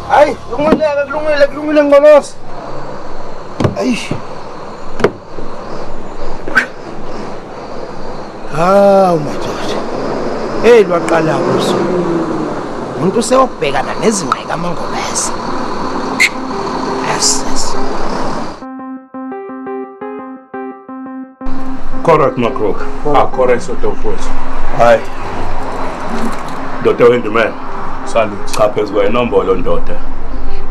Hayi, kulungile kulungile kulungile Ngqolosi. Ayi. Hawu madoda. Hey lwaqala usuku. Umuntu useyobhekana nezingqeka amangobese. Yes, yes. Correct Makhokha. Ah, correct sodwa mfowethu. Hayi. Ndoda wendumela. Salute. Cha phezu kwenombolo ndoda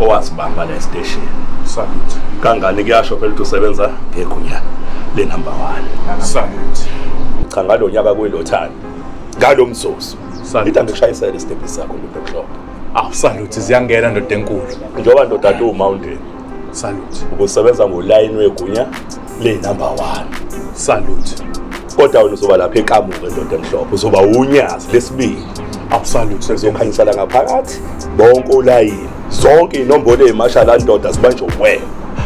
owasibamba la station. Salute. Kangani kuyasho phela ukuthi usebenza ngegunya le number 1. Salute. Cha ngalo nyaka kuyilothani. Ngalo mzuzu. Salute. Ithi angikushayisele isitebhi sakho ndoda mhlophe. Ah, salute ziyangena ndoda enkulu. Njengoba ndoda tu mountain Salute. ubusebenza ngolayini wegunya le number 1. Salute. Kodwa wena uzoba lapha ekamuke ndoda emhlophe uzoba unyazi lesibili. Ah, salute. Uzokhanyisela ngaphakathi bonke olayini zonke inombolo ezimasha la ndoda zibanjwe wena.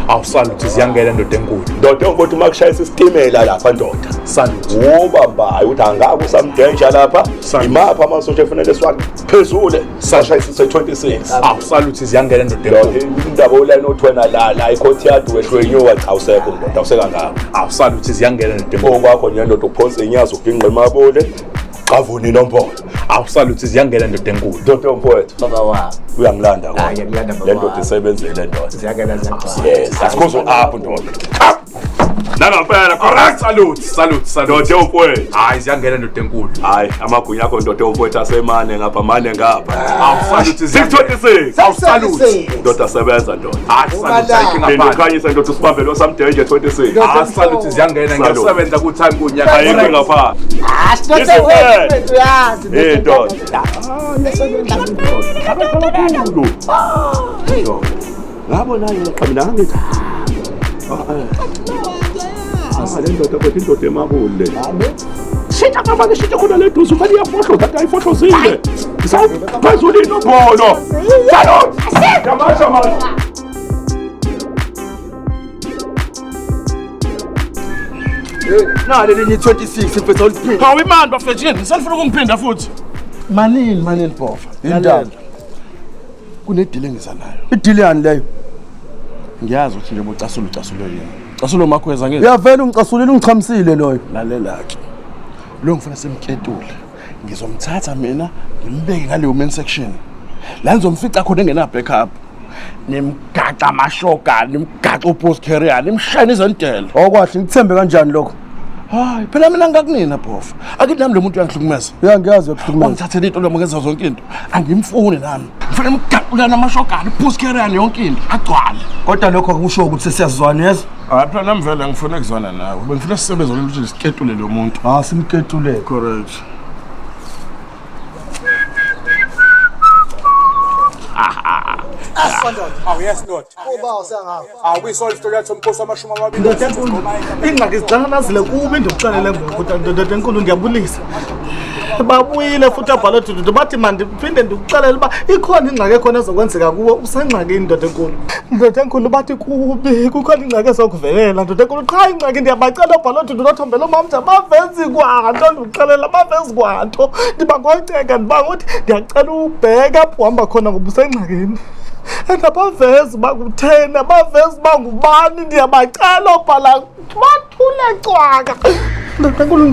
Ah, salute ziyangena ndoda enkulu. Ndoda ukuthi uma kushayisa isitimela lapha ndoda. Salute. Ubambayo ukuthi angeke usamdenja lapha. Salute. Imapha amasosha efanele siwaphezule. Sashayisise 26. Ah, salute ziyangena ndoda Ndoda enkulu. indaba olayini othi wena la la icourtyard wehlwe inyoka cha usekho ndoda awusekangako. Ah, salute ziyangena ndoda enkulu. Okwakho nje ndoda uphonse inyazi uginqe emabole. Qavuna inombolo. Ah, salute ziyangena ndoda enkulu. Ndoda mfowethu Baba wami. uyangilanda Ah, ngiyakulanda baba Le ndoda wami. isebenzile ndoda. Ziyangena ziyagcwala. Yes, asikhozo up ndoda. Up. Nangampela correct. Salute, salute, salute. Ndoda mfowethu. Hayi ziyangena ndoda enkulu. Hayi amagunya akho ndoda mfowethu asemane ngapha mane ngapha. Ah, salute ziyangena. 626. Ah, salute. Ndoda sebenza ndoda. Ah, salute ayikho Linda ngaphandle. ukhanyise ndoda usibambe lo samdenje 26. Ah, salute ziyangena Salute. ngiyasebenza ku time kunyaka. Ayikho ngapha. Ah, sidoda Izimfene. wethu uyazi. Eh ndoda. Ah, Kakhulu. Ngabona yeqa mina ngithi. Ah, le ndoda kodwa indoda emabule. Shintsha baba shintsha khona le duze ufane iyafohloza kanti ayifohlozile. Phezulu inombolo. Salute. Yamasha manje. Nale linye 26 mfethu awuliphinda. Hawu imani bafethu yini nisalifuna ukungiphinda futhi. Manini manini bhova. Indaba. Kunedile engiza nayo. Idili yani leyo? Ngiyazi ukuthi nje ucasula ucasulwe yini. Casulo makhweza ngeke. Uyavela ungicasulile ungichamisile loyo. Lalela ke. Lo ngifuna simketule. Ngizomthatha mina ngimbeke ngaleyo main section. La ngizomfica khona engena backup. Nimgaxa amashoga, nimgaxa upost carrier, nimshayine izondelo. Okwahle ngikuthembe kanjani lokho? Hayi, phela mina ngikakunina bhofa. Akithi nami lo muntu uyangihlukumeza. Uyangiyazi uyakuhlukumeza. Wangithathela into noma ngenza zonke into. Angimfuni nami. Ngifuna imgaqulana amashogana, ipost carrier yonke into. Agcwale. Kodwa lokho akusho ukuthi sesiyazwana yezwa. Hayi phela nami vele ngifuna ukuzwana nawe. Bengifuna sisebenze ukuthi siketule lo muntu. Ah simketule. Correct. Awu yes Lord. Awu kuyisona isitori yathi umkhosi wamashumi amabili. Ndoda enkulu, ingxaki zixananazile kubi ndikuxelele ngoku ndoda enkulu ndiyabulisa. Babuyile futhi abhalo dududu bathi mandiphinde ndikuxelele uba ikhona ingxaki ekhona ezokwenzeka kuwe usengxakini ndoda enkulu. Ndoda enkulu bathi kubi kukhona ingxaki ezokuvelela ndoda enkulu qha ingxaki ndiyabacela obhalo dudu nothombela umamja bavezi kwanto ndikuxelela bavezi kwanto ndibangocenga ndibangothi ndiyacela ubheke apho uhamba khona ngoba usengxakini. And abavezi uba kutheni abavezi uba ngubani ndiyabacela obhala bathule cwaka ndoda enkulu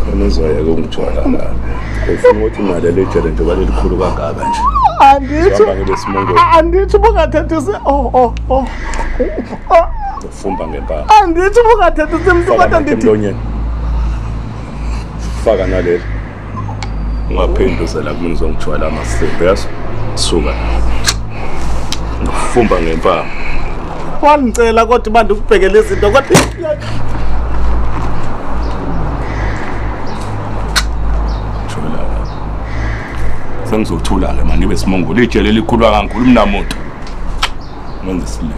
Khona uzoyeka ukungijwayela la. Ufuna ukuthi imali lejele njengoba lelikhulu kangaka nje. anditsho Hamba ngebesimongweni. anditsho ubungathethisi oh oh oh Oh, Ufumba ngempama. anditsho ubungathethisi mntu Faka kodwa nakho ndithi emlonyeni. Faka naleli. Ungaphindi uzela kumina uzongijwayela amasimba yazi. Suka. Ngifumba ngempama. wandicela kodwa uba ndikubhekele izinto kodwa Thola la. Sengizothula ke manje ngibe simongolo ijele elikhulu kangakhulu mina muntu. Ngenza isilimo.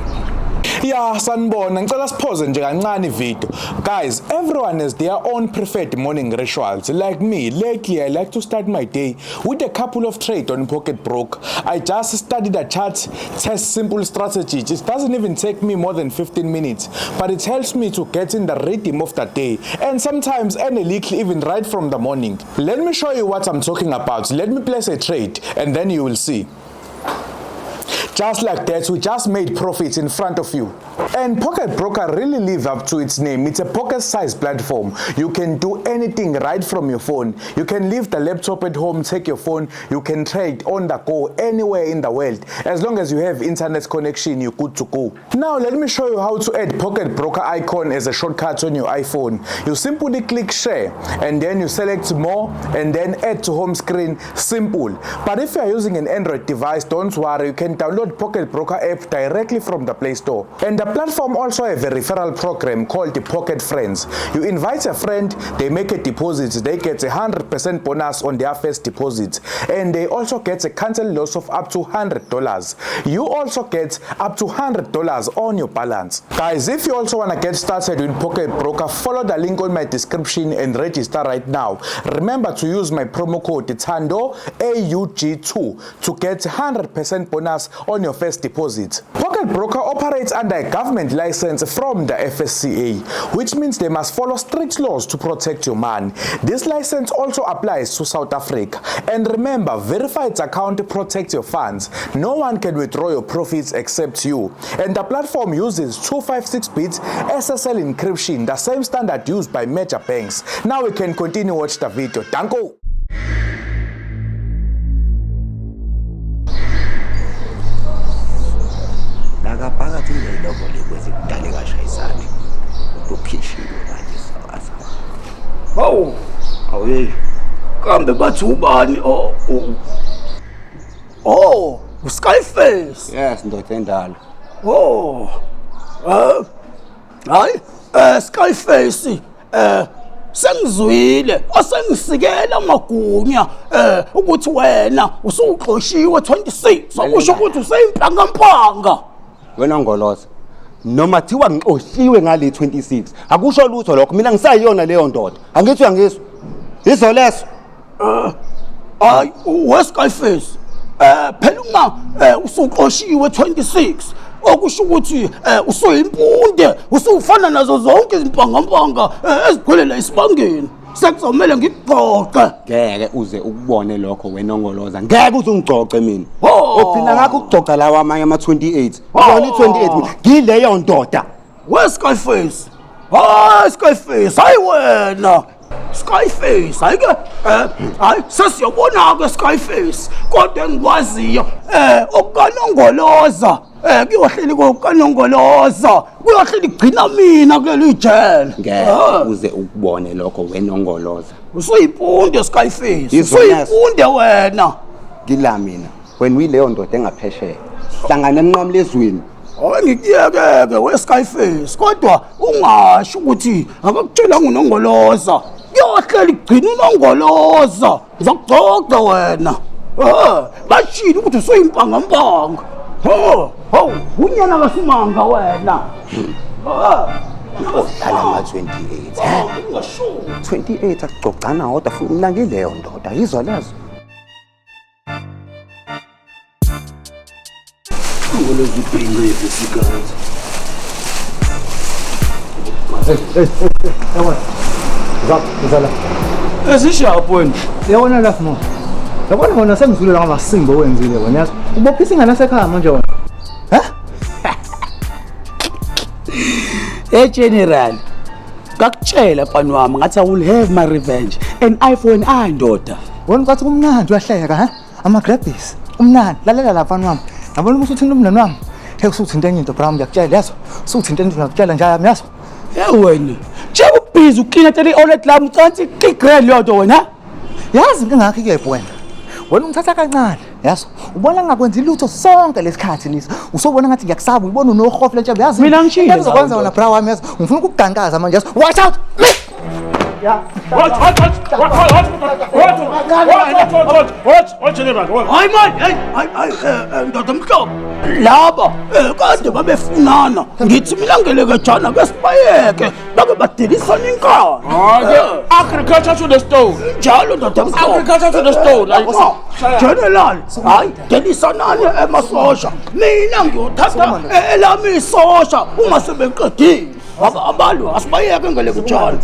Ya, sanibona, ngicela siphoze nje kancane video. Guys, everyone has their own preferred morning rituals. Like me, lately I like to start my day with a couple of trades on PocketBroker. I just study the charts, test simple strategies. It doesn't even take me more than 15 minutes, but it helps me to get in the rhythm of the day and sometimes earn a little even right from the morning. Let me show you what I'm talking about. Let me place a trade and then you will see. Just like that, we just made profits in front of you. And PocketBroker really lives up to its name. It's a pocket-sized platform. You can do anything right from your phone. You can leave the laptop at home, take your phone. You can trade on the go anywhere in the world. As long as you have internet connection, you're good to go. Now, let me show you how to add PocketBroker icon as a shortcut on your iPhone. You simply click share and then you select more and then add to home screen. Simple. But if you are using an Android device, don't worry. You can download PocketBroker app directly from the Play Store. And the platform also have a referral program called the Pocket Friends. You invite a friend, they make a deposit, they get 100% bonus on their first deposit, and they also get a cancel loss of up to $100. You also get up to $100 on your balance. Guys, if you also want to get started with PocketBroker, follow the link on my description and register right now. Remember to use my promo code THANDO AUG2 to get 100% bonus on your first deposit. PocketBroker operates under a government license from the FSCA, which means they must follow strict laws to protect your money. This license also applies to South Africa. And remember, verified account protects your funds. No one can withdraw your profits except you. And the platform uses 256-bit SSL encryption, the same standard used by major banks. Now we can continue watch the video. Danko! Nakaphakathi kulelo lekwezi kudale kashayisane ukukhishiwe manje sawaza. Hawu, awuye. Kambe bathi ubani oh oh, uSkyface. Yes, ndoda endala. Oh. Hayi, Skyface sengizwile asengisikela amagunya ukuthi wena usuxoshiwe 26 okusho ukuthi useyimpangampanga. Wena Ngoloza, noma thiwa ngixoshiwe ngale 26 akusho lutho lokho, mina ngisayiyona leyo ndoda. Angithi uyangizwa? Yizo leso. Hayi, weSkyface phela uma usuxoshiwe 26 okusho ukuthi usuyimpunde, usufana nazo zonke izimpangampanga ezigcwele la esibangeni. Sekuzomele ngikuxoxe. Ngeke uze ukubone lokho wena Ngoloza, ngeke uze ungigcoce mina. Uphila ngakho ukugcoca lawa amanye ama-28. Uyona i-28 mina ngileyo ndoda. WeSkyface, hayi Skyface, hayi wena Skyface, hayi ke hayi sesiyobona ke Skyface, kodwa engikwaziyo okukaNongoloza kuyohleli kokaNongoloza kuyohleli kugcina mina kuleli jele. Ngeke uze ukubone lokho wena Ngoloza. Usuyimpunde Skyface, usuyimpunde wena. Ngila mina, wena uyileyo ndoda engaphesheya. Hlangana emnqamlezweni. Hayi ngikuyeke-ke weSkyface, kodwa ungasho ukuthi akakutshela nguNongoloza. Kuyohleli kugcina uNongoloza, ngizakugcoca wena. Bashilo ukuthi usuyimpangampanga. Ho, unyana kaSimanga wena. Udlala ama-28. 28 akugcogcana kodwa futhi mina ngileyo ndoda, yizwa lezo. Ezishapo wena. Yabona lapho mo. Yabona wena sengizwile la ngamasimba owenzile wena yazi. Ubophisa ingane yasekhaya manje wena. Ha? Hey General, ngakutshela mfana wami ngathi I will have my revenge and eye for an eye ndoda. Wena ucathi kumnandi uyahleka ha? Ama-grabbies. Umnandi, lalela la mfana wami. Yabona ukuthi uthini umndeni wami? Hey usuthinta enye into bra ngiyakutshela yazo. Usuthinta into ngiyakutshela nje yami yazo. Hey wena, njengoba ubhizi uklina tele i-olet lami ucansi igrand yodwa wena. Yazi inkinga yakho ikephi wena? Wena ungithatha kancane, yazo. Ubona ngakwenzi lutho sonke lesikhathi lesi. Usobona ngathi ngiyakusaba, ubona unohofu lentshebe yazi. Mina ngishilo. Ngizokwenza wena bra wami yazo. Ngifuna ukukugangaza manje yazo. Watch out. Watch, watch, watch, watch, watch, watch, watch, watch, watch, watch, General, watch. Hayi man, hayi hayi hayi ndoda mhlobo. Laba kade babefunana. Ngithi mina ngelekejana ke sibayeke bake badilisana inkani. Agriculture to the stone. Njalo ndoda mhlobo. Agriculture to the stone. General, hayi delisanani emasosha. Mina ngiyothatha elami isosha uma sebeqedile. Abantu asibayeke ngelekejana.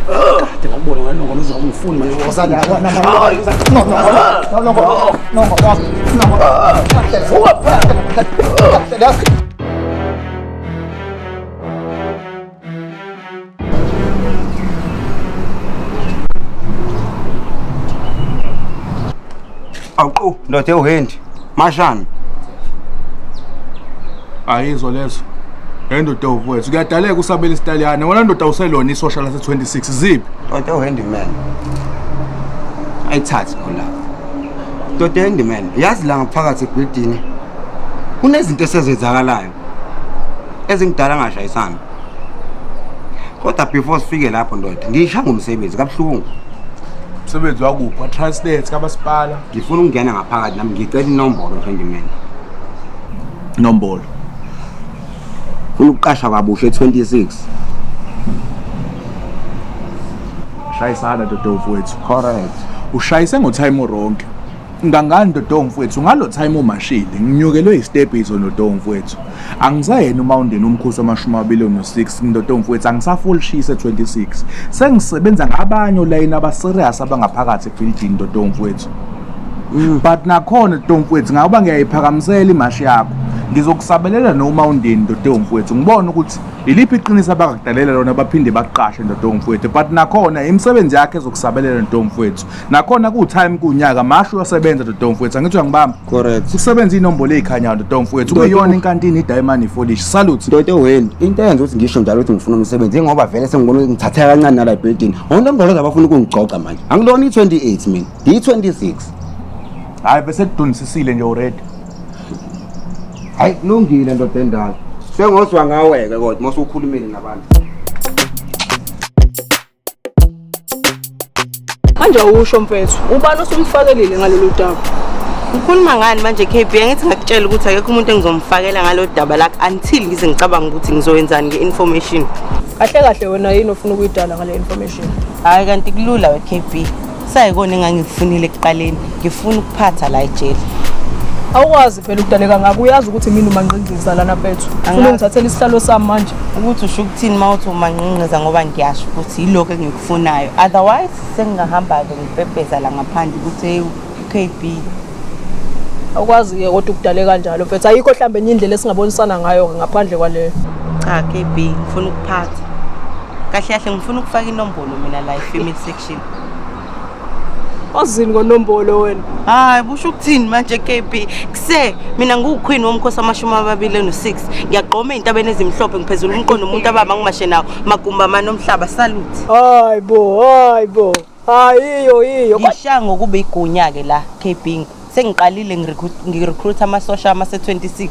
Kade ngakubona wena ngomzwa ungifuni manje. No, no, no, no, no, no, no. Awuqu ndoda ewuhendi mashana ayizo lezo endoda owethu kuyadaleka usabela isitaliyane wena ndoda uselona isosha lase 26 ziphi ndoda ewuhandyman ayithathi khona ndoda handyman yazi la ngaphakathi ebuildini kunezinto esezenzakalayo ezingidala ngashayisana kodwa before sifike lapho ndoda ngisha ngomsebenzi kabuhlungu. Umsebenzi wakuphi? Wa-Transnet kamasipala? Ngifuna ukungena ngaphakathi nami ngicela inombolo handyman. Nombolo. Ufuna ukuqasha kabusha e-26. Shayisana ndoda mfowethu. Correct. Ushayise ngo-time wrong. Ngangani ndoda mfowethu ngalo time umashile nginyukelwe istep izo ndoda mfowethu. Angisayena uMountain umkhosi wama-26 ndoda mfowethu angisafuli shisa e-26. Sengisebenza ngabanye olayini abaserious abangaphakathi ebuilding ndoda mfowethu. But nakhona ndoda mfowethu ngoba ngiyayiphakamisela imashi yakho. Ngizokusabelela noMountain ndoda mfowethu ngibone ukuthi iliphi iqiniso abakakudalela lona baphinde baqashe ndoda mfowethu. But nakhona imisebenzi yakhe ezokusabelela ndoda mfowethu. Nakhona ku time kunyaka masho uyasebenza ndoda mfowethu angithi uyangibamba. Correct. Kusebenza inombolo ezikhanyayo ndoda mfowethu kuyiyona inkantini idiamond ifolish. Salute. Ndoda ewuhendi into eyenza ukuthi ngisho njalo ukuthi ngifuna umsebenzi ngoba vele sengibona ukuthi ngithatheka kancane nala ebuilding. Onongoloza abafuna ukungigcoca manje. Angilona i-28 mina, ngiyi-26. Hayi bese kudunisisile nje already. Hayi kulungile ndoda endala. Sengozwa ngawe-ke kodwa mase ukhulumile nabantu. Manje awusho mfethu, ubani osumfakelile ngalolu daba? Ngikhuluma ngani manje KB? Angithi ngakutshela ukuthi akekho umuntu engizomfakela ngalolu daba lakhe until ngize ngicabanga ukuthi ngizoyenzani nge-information. Kahle kahle wena yini ofuna ukuyidala ngale information? Hayi kanti kulula we KB. Sayikona engangikufunile ekuqaleni, ngifuna ukuphatha la ejele. Awukwazi phela ukudaleka ngakho, uyazi ukuthi mina umanqinqiza lana mfethu. Ufuna ungithathela isihlalo sami manje. Ukuthi usho ukuthini uma uthi umanqinqiza ngoba ngiyasho ukuthi yilokho engikufunayo. Otherwise sengingahamba-ke ngipepeza la ngaphandle ukuthi hey KB. Awukwazi-ke kodwa ukudale kanjalo mfethu. Ayikho mhlambe enye indlela esingabonisana ngayo ngaphandle kwaleyo. Cha KB, ngifuna ukuphatha. Kahle kahle ngifuna ukufaka inombolo mina la e-female section. Wazini ngonombolo wena? Hayi, busho ukuthini manje KB? Kuse mina ngiwuqueen womkhosi ama-26. Ngiyagqoma ey'ntabeni ezimhlophe ngiphezulu umqondo umuntu ababa ngimashe nawo magumba mane omhlaba. Salute. Hayi bo, hayi bo. Hayi iyo iyo. Ngisha ngokuba igunya-ke la KB. Sengiqalile ngirecruit amasosha amase-26.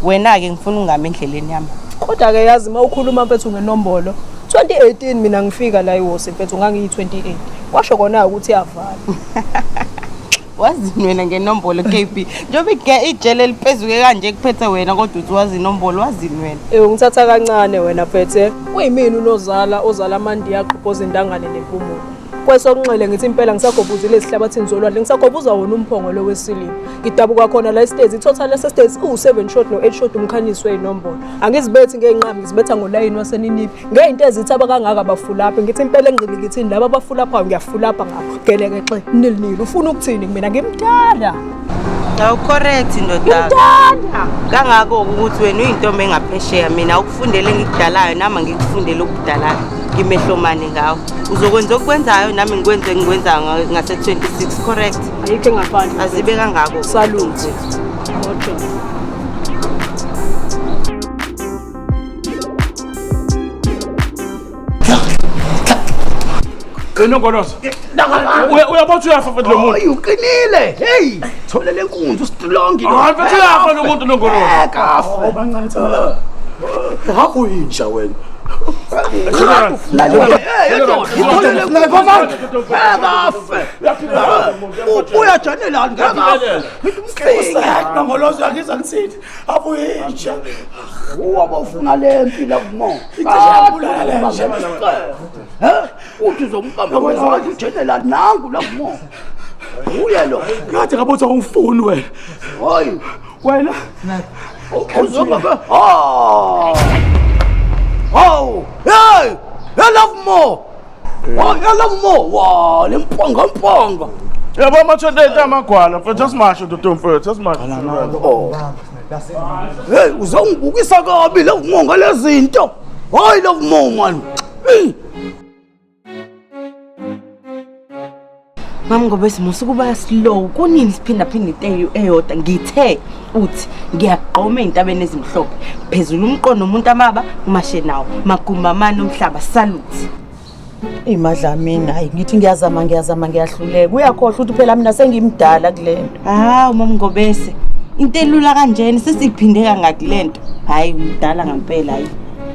Wena-ke ngifuna ungami endleleni yami. Kodwa-ke yazi uma ukhuluma mfethu ngenombolo 2018 mina ngifika la eWosi mfethu ngangiyi-28. Kwasho kona ukuthi iyavala. Wazini wena ngenombolo KB? Njengoba ijele liphezuke kanje kuphethe wena kodwa uthi wazi inombolo, wazini wena? Ungithatha kancane wena mfethu. Kuyimina unozala ozala amandiya aqhophoza indangane nempumulo. Kwesokunxele ngithi impela ngisagobuzile ezihlabathini zolwandle, ngisagobuza wona umphongolo wesilimo. Ngidabuka khona la esitezi, i-total yasesitezi uwu-7 shot no-8 shot umkhanyiso wey'nombolo. Angizibethi ngey'nqamu, ngizibetha ngolayini waseNinive. Ngey'nto ezithi abakangaka bafulapha, ngithi impela engqikithini laba abafulaphayo ngiyafulapha ngakho. Gelekexe, nil nil, ufuna ukuthini kumina? Ngimdala. Awu correct ndoda. Ngimdala. Kangako ukuthi wena uyintombi engaphesheya, mina ukufundele engikudalayo nami angikufundele okudalayo. Ngimehlomane ngawe. Uzokwenza okwenzayo nami ngikwenze engikwenzayo ngase-26 correct? Ayikho engafani. Azibe kangako. Salute. Okay. Nongoloza. Uyabona uyafa futhi lo muntu. Hayi uqinile. Hey, thole le nkunzi ustrong lo. Hayi mfethu uyafa lo muntu Nongoloza. Kafe. Bancane thina. Hakho inja wena. Uyajanelani ngeke afe. Ngolozo yakiza ngisithi abuyinja. Uwaba ufuna le mpilo kumo. Icishiyabulala le nje. Uthi uzombamba wenza ujanelani nangu la kumo. Uye lo. Ngathi ngabe ungifuni wena. Hayi wena. Uzobaba. Ah. Oh, hey! I love more. Oh, I love more. Wow, lemponga mponga. Yabo ama-28 amagwala mfethu asimasho ndoda mfethu asimasho. Oh. Hey, uzongibukisa kabi love more ngalezinto. Hayi love more man. Hey. Mama ngoba simusukuba slow kunini siphinda phinda into eyodwa ngithe uthi ngiyaqoma ezintabeni ezimhlophe phezulu umqondo umuntu amaba umashe nawo magumba mani umhlaba salute. Imadlamini hayi ngithi ngiyazama ngiyazama ngiyahluleka uyakhohlwa ukuthi phela mina sengimdala kulento. Hawu mama Ngobese into elula kanjena sesiphinde kangaki lento. Hayi umdala ngempela hayi.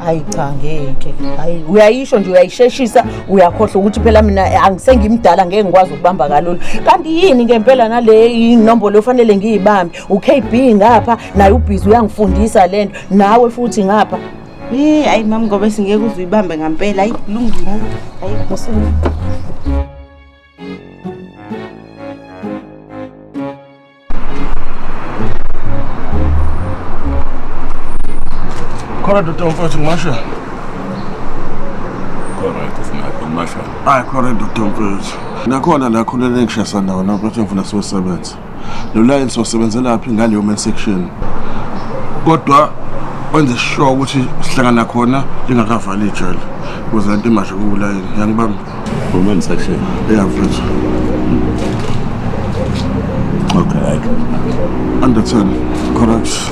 Hayi cha ngeke. Hayi uyayisho nje uyayisheshisa uyakhohlwa ukuthi phela mina angisengimdala ngeke ngikwazi ukubamba kalula. Kanti yini ngempela nale inombolo ofanele ngiyibambe uKB ngapha naye ubhizi uyangifundisa lento nawe futhi ngapha. Eh hayi mama Ngobese ngeke uzuyibambe ngempela hayi kulungile. Hayi kusuka. Khona ndoda mfethu ngimasha. Correct sniper ngimasha. Hayi khona ndoda mfethu. Nakhona la khona lengishasa nawo mfethu ngifuna siyosebenza. Lo line sosebenzela phi ngale human section. Kodwa wenze sure ukuthi sihlangana khona lingakavali ijele. Ukuze lento imashe ku line yangibamba. Human section. Yeah mfethu. Okay. Under 10. Correct.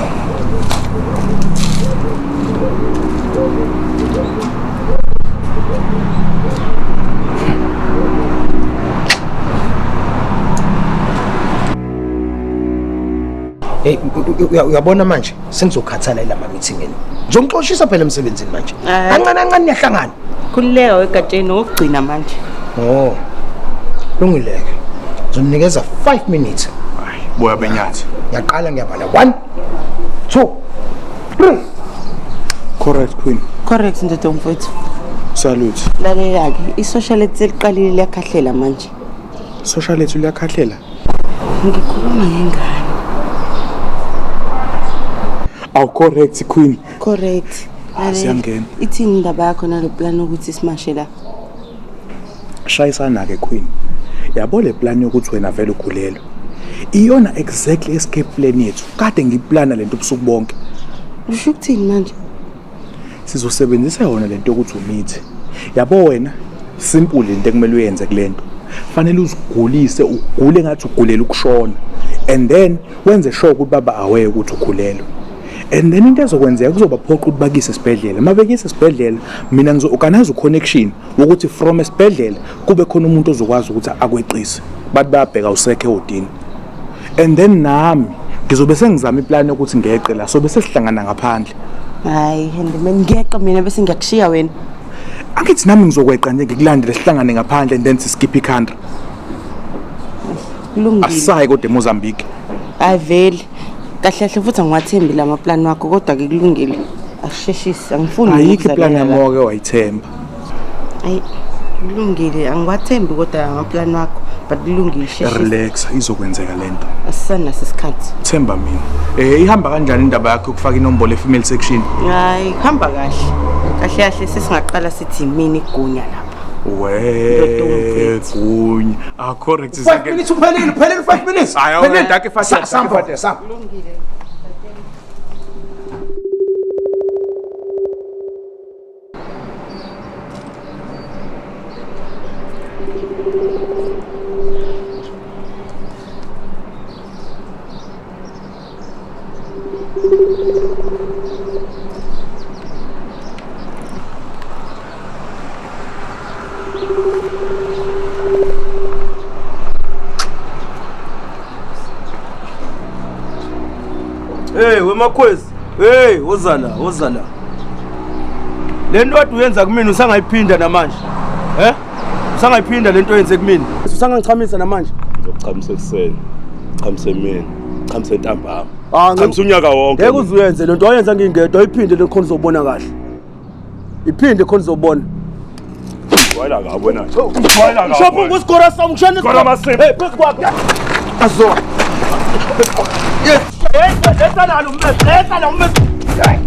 Hey, uyabona manje sengizokhathala ilama meeting eni. Ngizomxoshisa phela emsebenzini manje. Kancane kancane niyahlangana. Khululeka wegatsheni okugcina manje. Oh. Lungileke. Ngizomnikeza 5 minutes. Hayi, boya benyathi. Ngiyaqala ngiyabala 1 2 3. Correct queen. Correct ndoda mfowethu. Salute. Lalela ke, isocial lethu liqalile liyakhahlela manje. Social lethu liyakhahlela. Ngikhuluma ngengane. Aw correct queen. Correct. Siyangena. Ithini indaba yakho nalo plan ukuthi simashe la? Shayisana ke queen. Yabo le plan yokuthi wena vele ukhulelwe. Iyona exactly escape plan yethu. Kade ngiplana lento ubusuku bonke. Usho ukuthini manje? Sizosebenzisa yona lento yokuthi umithi. Yabo wena simple into ekumele uyenze kulento. Fanele uzigulise ugule ngathi ugulela ukushona. And then wenze sure ukuthi baba aware ukuthi ukhulelwe. And then into ezokwenzeka kuzoba phoqa ukuthi bakise esibhedlela. Mabekise esibhedlela mina ngizo-organize uconnection wokuthi from esibhedlela kube khona umuntu ozokwazi ukuthi akweqise. Bathi bayabheka usekhe ehodini. And then nami ngizobe sengizama iplan yokuthi ngeqe la so bese sihlangana ngaphandle. Hayi handyman ngiyeqa mina bese ngiyakushiya wena. Angithi nami ngizokweqa nje ngikulandele sihlangane ngaphandle and then siskip i-country. Kulungile. Asayi kodwa eMozambique. Hayi vele. Kahle kahle futhi angiwathembi lama plan wakho kodwa ke kulungile. Asheshise angifuni. Ayikho iplan yami oke wayithemba. Ayi kulungile angiwathembi kodwa ama plan wakho but kulungile sheshise. Relax izokwenzeka lento. Asisanaso isikhathi. Themba mina. Ihamba kanjani indaba yakho ukufaka inombolo e-female section? Hayi kuhamba kahle. Kahle kahle sesingaqala sithi mina igunya lapha. We gunya. Ah correct. 5 minutes uphelile uphelile 5 minutes. Hayi dark fast samba samba. Kulungile. Hey, wemakhwezi. Hey, wozala, wozala. Le nto kade uyenza kumina usangayiphinda namanje. Eh? Usangayiphinda le nto oyenze kumina. Usangangichamisa namanje. Ngizochamisa ekuseni, chamise emini, chamise ntambama. Ah, Chamise unyaka wonke. Ngeke uze uyenze le nto wayenza ngingedwa, ayiphinde le khona uzobona kahle. Iphinde khona uzobona. Wayela kabi wena. Wayela kabi. Shopha kusigora sami ngishana Sigora amasimba. Hey, phezu kwakho. Azo. Yes. Hey, letha la lo mmese, letha la mmese.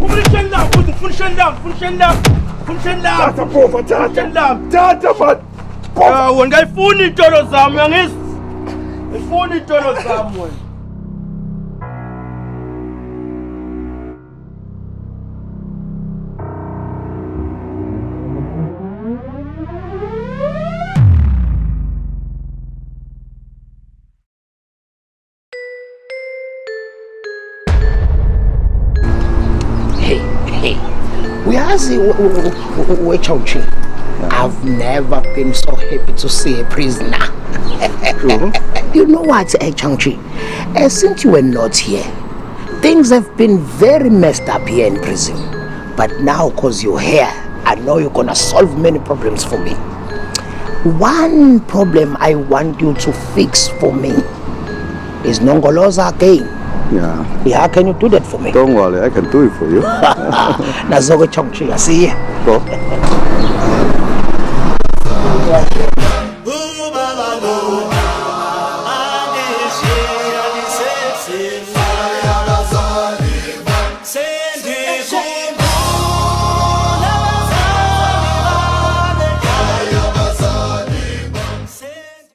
Ufuna isheni lami, futhi ufuna isheni lami, ufuna isheni lami. Ufuna isheni lami. Thatha phofa, thatha. Isheni lami. Thatha man. Ah, wena ngayifuni itolo zami, uyangizwa? Ifuni itolo zami wena. Hey, hey. Uyazi wechonchi. I've never been so happy to see a prisoner. You know what, Changchi? Since you were not here, things have been very messed up here in prison. But now, because you're here, I know you're gonna solve many problems for me. One problem I want you to fix for me is Nongoloza again. Yeah. Yeah, can you do that for me? Don't worry, I can do it for you. Nazoke Chongchi, I see you. Go.